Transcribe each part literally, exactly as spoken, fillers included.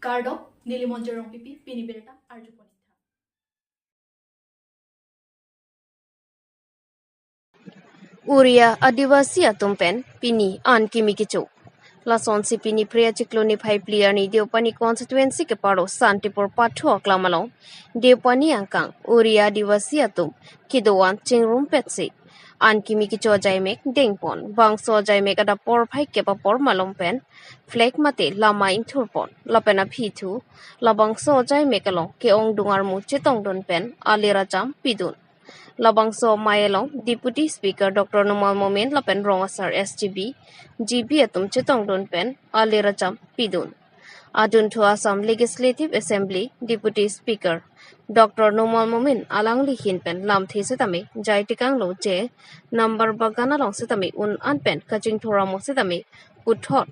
Kardom, neli Monjir Rongpipi, pini birta arjupon. Oriya Adivasi atum pen pini an kimi kecho. Lasonsi pini Phre achiklo niphai phli arni Deopani constituency kepado Santipur Pathu aklam along Deopani angkang Oriya Adivasi atum kedo-an chingrumpetsi an kimi kecho ajaimek dengpon. Bangso ajaimek adap porphai kep apor malom pen flag mate lama ingthurpon. Lapen aphi thu labangso ajaimek along ke-ongdung armu chetongdun pen alir acham pidun. Labangso amei along Deputy Speaker Doctor Numal Momin lapen Rong Asar S G B, G B atum chetongdun pen alir acham pidun. Adunthu Assam Legislative Assembly Deputy Speaker Doctor Numal Momin alangli ahin pen lamthe setame jai tekanglo je Nambar Bagan along setame un an pen kachingthur amo setame puthot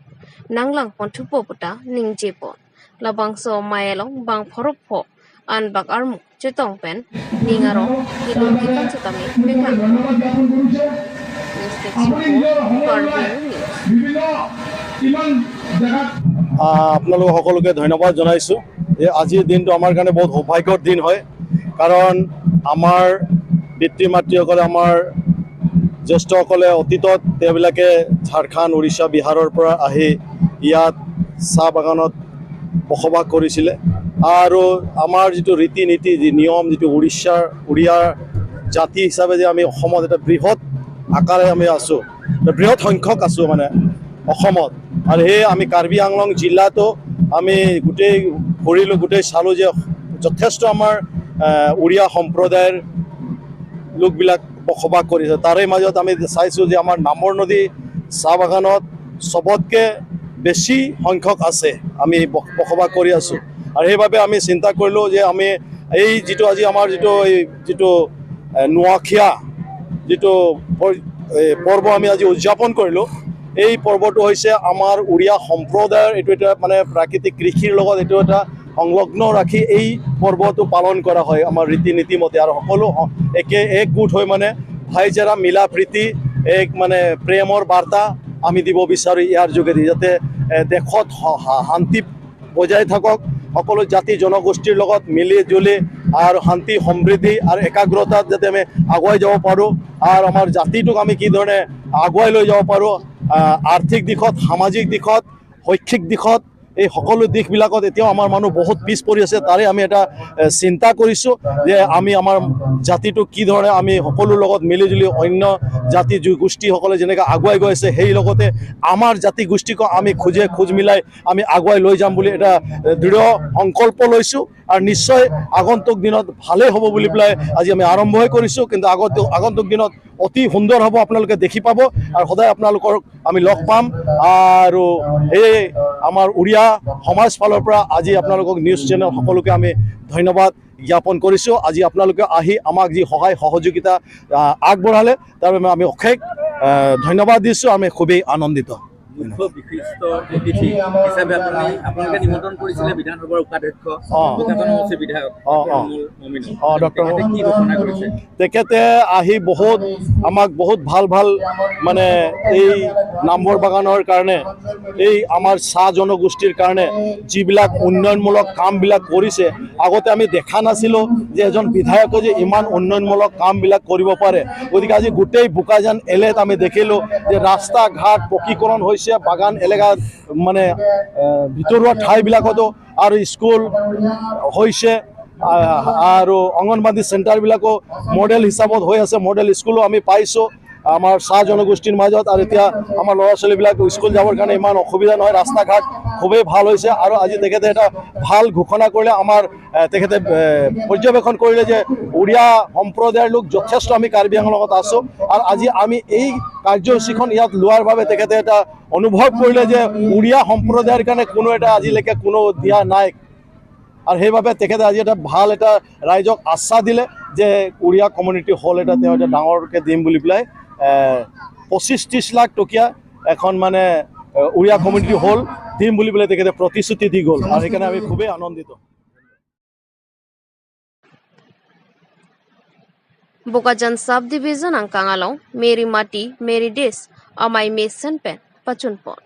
nanglangpon thupo puta ningjepon. Labangso amei along bang phorop pho anbak armu chetong pen ning arong kelun kekan setame peklang. News Desk Report, Karbi Anglong News. আহ, আপোনালোকক সকলোকে ধন্যবাদ জনাইছোঁ যে আজিৰ দিনটো আমাৰ কাৰণে বহুত সৌভাগ্যৰ দিন হয়, কাৰণ আমাৰ পিতৃ মাতৃসকলে, আমাৰ জ্যেষ্ঠসকলে অতীতত তেওঁবিলাকে ঝাৰখণ্ড, উৰিষ্যা, বিহাৰৰ পৰা আহি ইয়াত চাহ বাগানত বসবাস কৰিছিলে। আৰু আমাৰ যিটো ৰীতি নীতি, যি নিয়ম, যিটো উৰিষ্যাৰ, উৰিয়াৰ জাতি হিচাপে যে আমি অসমত এটা বৃহৎ আকাৰে আমি আছোঁ, এটা বৃহৎ সংখ্যক আছোঁ মানে অসমত। আৰু সেয়ে আমি কাৰ্বি আংলং জিলাতো আমি গোটেই ঘূৰিলোঁ, গোটেই চালোঁ যে যথেষ্ট আমাৰ আহ, উৰিয়া সম্প্ৰদায়ৰ লোকবিলাক বসবাস কৰিছে। তাৰে মাজত আমি চাইছোঁ যে আমাৰ নামৰ নদী চাহ বাগানত চবতকে বেছি সংখ্যক আছে আমি ব- বসবাস কৰি আছোঁ। আৰু সেইবাবে আমি চিন্তা কৰিলোঁ যে আমি এই যিটো আজি আমাৰ যিটো এই যিটো এ, নুৱাখিয়া যিটো পৰ- এ, পৰ্ব আমি আজি উদযাপন কৰিলোঁ, এই পৰ্বটো হৈছে আমাৰ উৰিয়া সম্প্ৰদায়ৰ এইটো এটা মানে প্ৰাকৃতিক কৃষিৰ লগত এইটো এটা সংলগ্ন ৰাখি এই পৰ্বটো পালন কৰা হয় আমাৰ ৰীতি নীতি মতে। আৰু সকলো হ- একে একগোট হৈ মানে ভাইচাৰা, মিলা প্ৰীতি, এক মানে প্ৰেমৰ বাৰ্তা আমি দিব বিচাৰোঁ ইয়াৰ যোগেদি, যাতে এ, দেশত হ- হা- শান্তি বজাই থাকক, সকলো জাতি জনগোষ্ঠীৰ লগত মিলি জুলি আৰু শান্তি সমৃদ্ধি আৰু একাগ্ৰতাত যাতে আমি আগুৱাই যাব পাৰোঁ আৰু আমাৰ জাতিটোক আমি কি ধৰণে আগুৱাই লৈ যাব পাৰোঁ, আহ, আৰ্থিক দিশত, সামাজিক দিশত, শৈক্ষিক দিশত, এই সকলো দিশবিলাকত এতিয়াও আমাৰ মানুহ বহুত পিছ পৰি আছে। তাৰে আমি এটা এ, চিন্তা কৰিছোঁ যে আমি আমাৰ জাতিটোক কি ধৰণে আমি সকলোৰ লগত মিলি জুলি অন্য জাতি জু- গোষ্ঠীসকলে যেনেকৈ আগুৱাই গৈ আছে, সেই লগতে আমাৰ জাতি গোষ্ঠীকো আমি খোজে খোজ মিলাই আমি আগুৱাই লৈ যাম বুলি এটা এ, দৃঢ় সংকল্প লৈছোঁ। আৰু নিশ্চয় আগন্তুক দিনত ভালেই হ'ব বুলি পেলাই আজি আমি আৰম্ভহে কৰিছোঁ, কিন্তু আগন্তুক আগন্তুক দিনত অতি সুন্দৰ হ'ব, আপোনালোকে দেখি পাব। আৰু সদায় আপোনালোকক আমি লগ পাম। আৰু এই আমাৰ উৰিয়া সমাজ ফালৰ পৰা আজি আপোনালোকক নিউজ চেনেল সকলোকে আমি ধন্যবাদ জ্ঞাপন কৰিছোঁ। আজি আপোনালোকে আহি আমাক যি সহায় সহযোগিতা আহ, আগবঢ়ালে, তাৰ বাবে আমি অশেষ আহ, ধন্যবাদ দিছোঁ। আমি খুবেই আনন্দিত। মুখ্য বিশিষ্ট অতিথি হিচাপে আপুনি আপোনালোকে নিমন্ত্ৰণ কৰিছিলে বিধানসভাৰ উপাধ্যক্ষ অ। বোকাজান সমষ্টিৰ বিধায়ক অ, অ। ডক্টৰ নুমল মমিনক। অ, ডক্টৰ তেখেতে কি ঘোষণা কৰিছে? তেখেতে আহি বহুত আমাক বহুত ভাল ভাল মানে এই নামৰ বাগানৰ কাৰণে, এই আমাৰ চাহ জনগোষ্ঠীৰ কাৰণে যিবিলাক উন্নয়নমূলক কামবিলাক কৰিছে, আগতে আমি দেখা নাছিলোঁ যে এজন বিধায়কে যে ইমান উন্নয়নমূলক কামবিলাক কৰিব পাৰে। গতিকে আজি গোটেই বোকাজান এলেত আমি দেখিলোঁ যে ৰাস্তা ঘাট পকীকৰণ হৈছে, বাগান এলেকাত মানে এ, ভিতৰুৱা ঠাইবিলাকতো আৰু স্কুল হৈছে, আ- আৰু অংগনবাদী চেণ্টাৰবিলাকো মডেল হিচাপত হৈ আছে। মডেল স্কুলো আমি পাইছোঁ আমাৰ চাহ জনগোষ্ঠীৰ মাজত। আৰু এতিয়া আমাৰ ল'ৰা ছোৱালীবিলাক স্কুল যাবৰ কাৰণে ইমান অসুবিধা নহয়, ৰাস্তা ঘাট খুবেই ভাল হৈছে। আৰু আজি তেখেতে এটা ভাল ঘোষণা কৰিলে, আমাৰ এ, তেখেতে এ, পৰ্যবেক্ষণ কৰিলে যে উৰিয়া সম্প্ৰদায়ৰ লোক যথেষ্ট আমি কাৰ্বি আংলঙত আছোঁ। আৰু আজি আমি এই কাৰ্যসূচীখন ইয়াত লোৱাৰ বাবে তেখেতে এটা অনুভৱ কৰিলে যে উৰিয়া সম্প্ৰদায়ৰ কাৰণে কোনো এটা আজিলৈকে কোনো দিয়া নাই। আৰু সেইবাবে তেখেতে আজি এটা ভাল এটা ৰাইজক আশ্বাস দিলে যে উৰিয়া কমিউনিটি হল এটা তেওঁ এটা ডাঙৰকৈ দিম বুলি পেলাই, এ, পঁচিছ ত্ৰিছ লাখ টকীয়া এখন মানে এ, উৰিয়া কমিউনিটি হল দিম বুলি পেলাই তেখেতে প্ৰতিশ্ৰুতি দি গ'ল। আৰু সেইকাৰণে আমি খুবেই আনন্দিত। Bokajan Sub Division angkang along Meri Mati Meri Desh amei mesen pen pachunpon.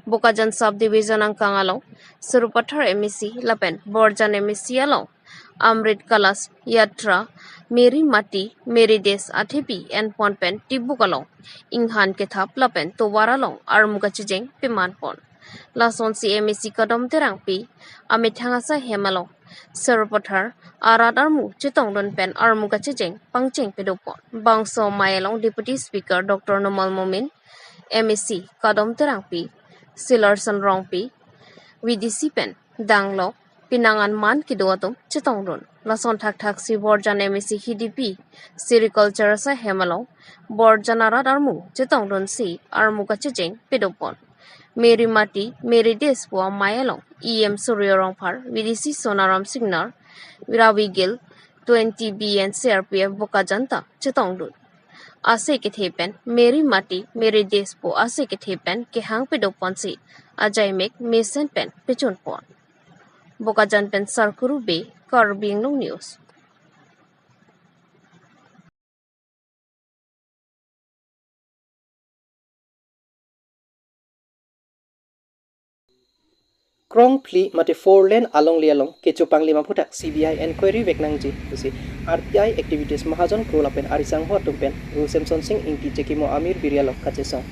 Bokajan Sub Division angkang along Sarupathar M A C lapen Borjan M A C along Amrit Kalash Yatra Meri Mati Meri Desh athepi enpon pen tibuk along inghan kethap lapen tovar along armu kachijeng pemanpon. Lasonsi M A C Kadom Terangpi amethang asai hem along Sarupathar arat armu chetongdun pen armu kachijeng pangcheng pedopon. Bangso amei along Deputy Speaker Doctor Numal Momin, M A C Kadom Terangpi, Silarson Rongpi, V D C pen danglok penang an man kedo atum chetongdun. Lason thakthaksi Borjan M A C Hidipi Sericulture asai hem along Borjan arat armu chetongdunsi armu kachijeng pedopon. Meri Mati Meri Desh pu amei along E M Surya Rongphar, V D C Sonaram Singnar, Ravi Gill, twenty B N C R P F Bokajan ta chetongdun. Ase kethe pen Meri Mati Meri Desh pu ase kethe pen kehang pedoponsi ajaimek mesen pen pechunpon. Bokajan pen Sarkuru Bey, Karbi Anglong News. Krongphli mate four lane alongle along kechopanglim aphuthak C B I inquiry vek nangji pusi R T I activities Mahajon Kro lapen arisangho atum pen Ru Semson Sing Ingti chekimo amir biri along kachesong.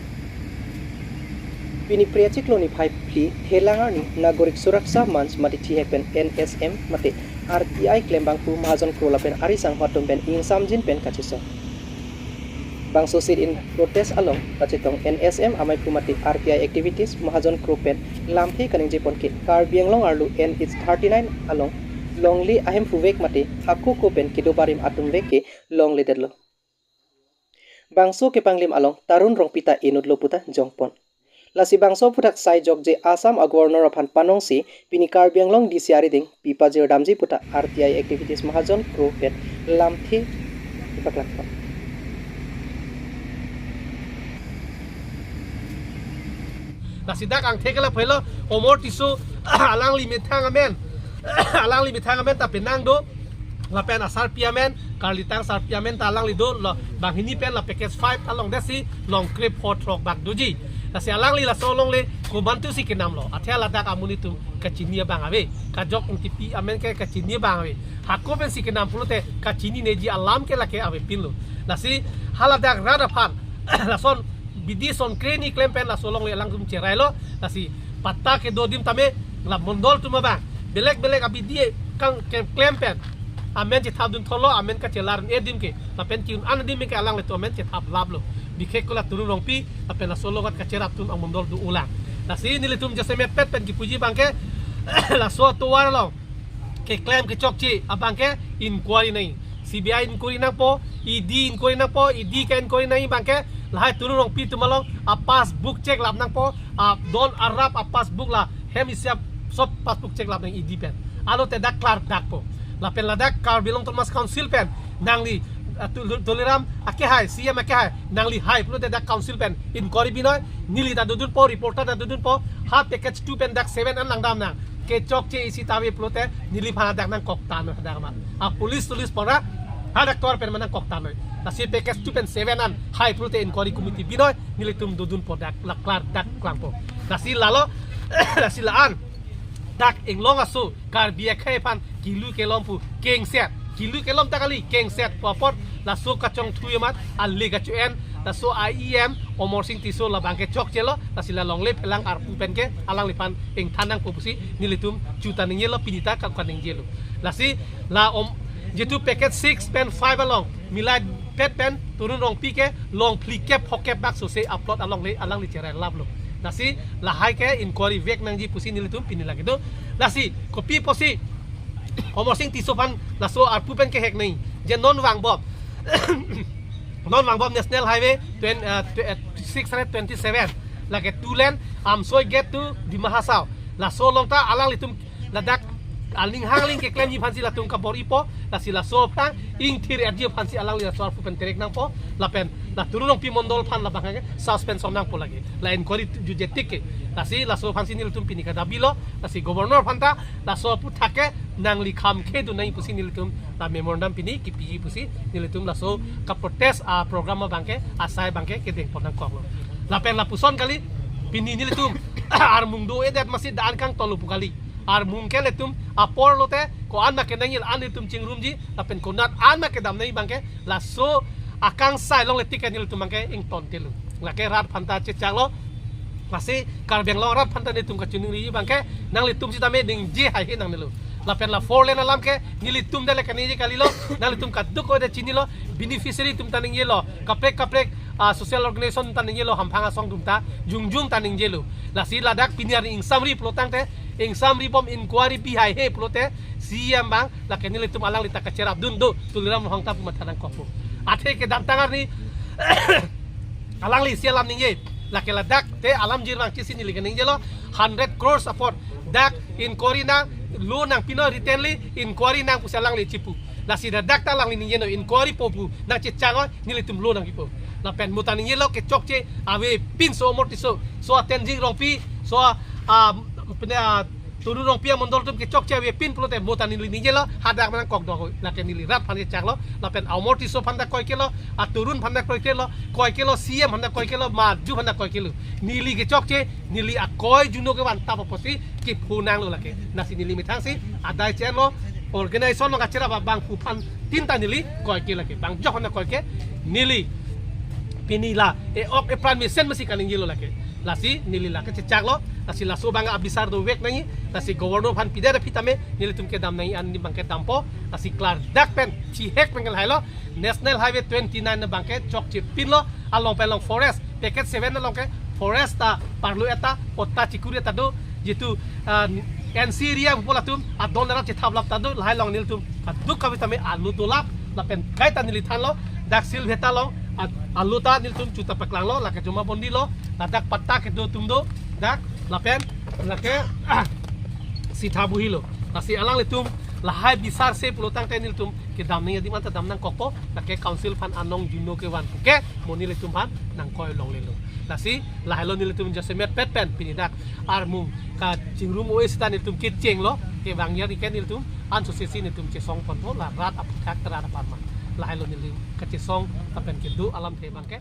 Pini Phre achiklo niphai phli Thelang arni Nagorik Suraksha Manch mate thihek pen N S M mate R T I klembangphu Mahajon Kro lapen arisangho atum pen ingsamjin pen kachesong. Bangso sit-in protest along kachetong N S M amaiphu mate R T I activities Mahajon Kro pen lamthe kaningjepon ke Karbi Anglong arlo N H thirty-nine along longle ahemphu vek mate hako ko pen kedo barim atum vek ke longledetlo. Bangso kepanglim along Tarun Rongpi ta inutlo puta jongpon. Lasi bangso aphuthak sai jokje Assam a-Governor aphan panongsi pini Karbi Anglong D C arideng pi pajirdamji puta R T I activities Mahajon Kro pen lamthe ipaklangpon. Lasi dak angthek la phelo Omor Tisso alangli methang amen alangli methang amen ta penang do. Lapen asarpi amen, Karlitang sarpi amen ta alangli dolo, banghini pen la package five ta longdetsi, longkrep hot rok bak doji. Lasi alangli laso longle komantusi kenamlo. Athe ladak amonit atum kachini abang ave. Kajok Ingtipi amen ke kachini abang ave. Hako pensi kenam pulote kachinineji alam ke lake avepinlo. Lasi haladak rat aphan lason bidi son kreni klem pen laso longle alangtum cherailo. Lasi patta kedo adim tame la mondol atum abang belek belek abidi kang ke-, klem pen amen chethapdun tholo, amen kachelar-un-e adim ke, lapen ki-un-an adim ke alanglitum amen chethap laplo. Bikhek ko la Tarun Rongpi lapen laso longat kacherap atum amondol do-olang. Lasi nelitum jasemet pet pen kipuji abang ke laso atovar along keklem kechokche abang ke inquiry nangji. C B I inquiry nangpo, E D inquiry nangpo, E D ke inquiry nangji abang ke lahai Tarun Rongpi atum along a-passbook cheklap nangpo, adon arap a-passbook la hem isi a-sob passbook cheklap nang E D pen. Alote dak klardakpo. Lapen ladak Karbi Anglong Autonomous Council pen nangli, ah, Tu-, Tuliram akehai, C M akehai, nangli hai pulote dak council pen inquiry binoi, neli ta dodunpo, reporter ta dodunpo, ha package two pen dak seven an langdam nang. Kechokche isi ta ave pulote neliphan dak nangkoktanoi dak ma. A-police tulis pora hadak tor pen ma nangkoktanoi. Lasi package two pen seven an hai pulote inquiry committee binoi, nelitum dodunpo dak, la klardak klangpo. Lasi lalo, lasi la-an dak inglong aso Karbi akhei aphan kilu kelom pu kengset, kilu kelom ta kali, kengset pu apot laso kachongthui amat ale kacho-en laso a-E M Amarsing Tisso labang ke chokchelo. Lasi la longle phelang arpu pen ke alangliphan ingthan nangpo pusi nelitum chuta ningjelo, pini ta kap kaningjelo. Lasi la om, jitu package six pen five along milai pet pen Tarun Rongpi ke long phlikep phokep bak sose a-plot alongle alangli cherai laplo. Lasi lahai ke inquiry vek nangji pusi nelitum pini lake do. Lasi kopi pusi Amarsing Tisso aphan laso arpu pen kehek nangji. Je non vangbom, non vangbom National Highway twen-, eh, tw-, eh, six hundred twenty-seven, lake two lane, Amsoi gate to Dima Hasao. Laso along ta alanglitum ladak aling hangling keklemji aphansi latum kabor-ipo, lasi laso aphrang ingthir-etji aphansi alangli laso arpu pen terek nangpo, lapen la Tarun Rongpi mondol aphan labang ke suspension nangpo lake. La inquiry jutje tik ke. Lasi laso aphansi nelitum pini kadabilo, lasi Governor aphan ta laso aphuthak ke nangli kham khedun nangji pusi nelitum la memorandum pini kipiji pusi nelitum laso ka-protest a-program abang ke asai abang ke kedengpon nangkoklo. Lapen lapuson kali, pini nelitum armung do-edet masi da-an kangtolo pu kali. Armung ke ilitum apor lote ko-an ma kenangji, an ilitum chingrumji, lapen konat an ma kedam nangji abangke laso akangsai along le tik ke nelitum abangke ingtontelo. Lake rat aphanta chechaklo. Masi Karbi Anglong rat aphanta nelitum kachiningri abangke nanglitum sitame ningje haihe nangnelo. Lapen la four lane alam ke nelitum dele kaningje kalilo, nanglitum kadokave chinilo, beneficiary atum ta ningjelo, kaprek kaprek, ah, social organization ta ningjelo, hamphang asong atum ta, jongjong ta ningjelo. Lasi ladak pini arni ingsamri pulo tangte, ingsamribom inquiry bihaihe pulote, C E M abang, lake nelitum alangli ta kacherapdun do, Tuliram Ronghang ta pu matha nangkokpo. Athe kedamtang arni, alangli isi alam ningje, lake ladak te alam jirvang chisi neli kaningjelo, hundred crores apot, dak inquiry nanglo nangpinon, written li inquiry nang pusi alangli chipu. Lasi ladak ta alangli ningjenon inquiry po pu nangchechaknon, nelitum lo nangkipo. Lapen mo ta ningjelo kechokche avepin so amortiso, so a Tenzing Rongpi, so a, ah, pine, ah, Torun Rongpi amondol atum kechokche avepin pulote mo ta neli ningjelo hadak ma nangkok do ho. Lake neli rat aphan chechaklo, lapen amortiso aphanta koikelo, a Torun aphanta koikelo, koikelo C E M aphanta koikelo, maju aphanta koikelo. Neli kechokche, neli akoi juno kevan tap apotsi kepho nanglo lake. Lasi neli methangsi adai chenlo, organization along kacherap abangphu aphan tin ta neli koike lake. Bang jok aphanta koike, neli pini la e-ok epran mesen masi kaningjelo lake. Lasi neli lake chechaklo, lasi laso abang abisar dovek nangji, lasi governor aphan pidet aphi tame nelitum kedam nangji an abangke dampo. Lasi klardak pen chihek pen ke lahailo, National Highway twenty nine abangke chokche pinlo, along pen along forest, package seven along ke forest ta parlo eta, patta chikuri eta do, jitu, ah, N C area pupo latum adon arat chethaplap ta do, lahai along nelitum kadokave tame alu dolap, lapen kaita neli thanlo, dak Silveta along, a-, alu ta nelitum chuta paklanglo, lake Jomabondilo, ladak patta kedo atum do, dak, lapen, lake, ah, Sithabuhilo. Lasi alanglitum lahai bisarse pulo tangte nelitum kedam nangji adim anta dam nangkokpo, lake council aphan anong juno kevan puke, mo nelitum aphan nangkoi longlelo. Lasi lahailo nelitum jasemet pet pen pini dak armung kachingrum o-e seta nelitum kechenglo, kevang arni ke nelitum ansose si nelitum chesong ponpo, la rat aputhak rat apharman. Lahailo nelitum kachesong lapen kedo alamthe abangke.